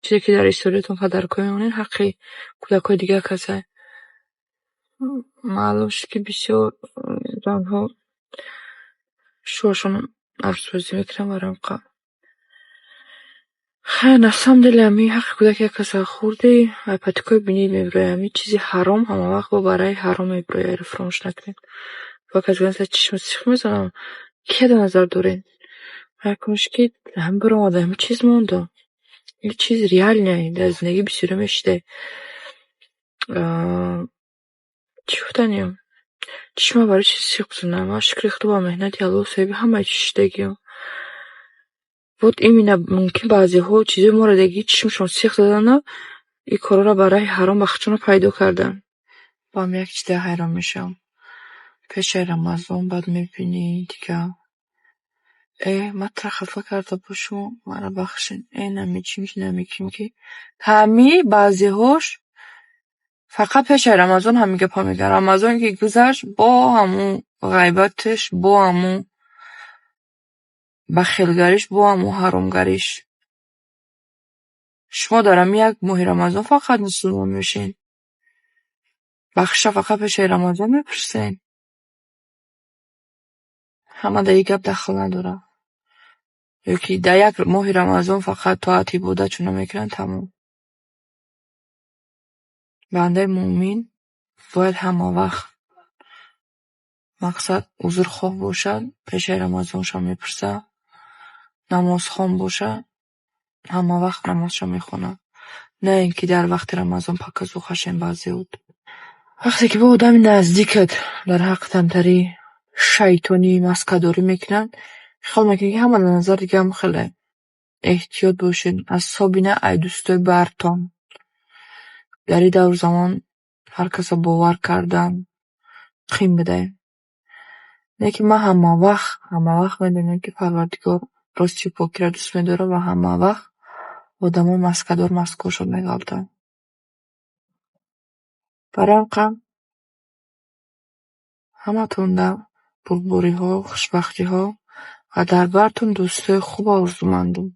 Чизе, ки дар историятон подаркҳо мемонед, ҳаққи кӯдакҳои дигар касай. Маълум шуд, ки бисёр занҳо шӯҳрашон арӯсбозӣ мекунанд барои ҳамқа. Хайр, на самом деле ҳами ҳаққи кӯдаки як каса хӯрдӣ, ай патикои бинӣ мебирояд. Ҳами чизи ҳаром ҳамавақт бо барои ҳаром мебирояд, инро фаромӯш накунед. Ба кас чишми сих мезанам. Кия дар назар доред? Якумш, ки ҳами биромада, ҳами чиз мондам. Ин чиз реальный, дар зиндагӣ бисёре мешидай. Чӣ гуфтаниям? Чишма барои чӣ сих бизанам? Ман, шукри Худо, ба меҳнати Аллоҳ соҳиби ҳамаи чиз шудагиам. Вот именно мумкин баъзеҳо чизои моро дагӣ чишмашон сих задану ин корҳоро барои ҳаром ба худшона пайдо карданд. Бо ҳам як чиза ҳайрон мешавам. Пешаи Рамазон баъд мебинӣ дига. Э, ман тура хафа карда бошум, маро бахшед. Э, нами чим ки, нами ким ки. Ҳами баъзеҳош фақат пешаи Рамазон ҳамин гапа мегӯянд. Рамазон ки гузашт, бо ҳамун ғайбаташ, бо ҳамун бахилгариш, бо ҳамун ҳаромгариш. Шумо дар ҳамин як моҳи Рамазон фақат мусулмон мешед? Бахшиша фақат пешаи Рамазон мепурсед? Ҳама дар ин гап дахл надорад. Ё ки дар як моҳи Рамазон фақат тоат ибодатшонро мекунанд, тамом. Бандаи муъмин бояд ҳамавақт, мақсад, узрхоҳ бошад, пешаи Рамазонша мепурсад, намозхон бошад, ҳамавақт намозша мехонад. На ин ки дар вақти Рамазон показуха шем баъзеҳо. Вақте ки бо одами наздикат дар ҳаққи тамтари шайтонӣ маскадорӣ мекунанд, хиёл мекунӣ, ки ҳама дар назар дига ҳам хеле. Эҳтиёт бошед, особенно ай дӯстои бартон. Дар ин давру замон ҳар касро бовар кардан қин будай. Лекин ман ҳамавақт, ҳамавақт медонам, ки Парвардигор ростию покиро дӯст медорад ва ҳамавақт одамои маскадор маскаҳошон меғалтанд. Барои ҳамқа ҳаматонда бурдбориҳо, хушбахтиҳо ва дар бартон дӯстои хуб орзумандам.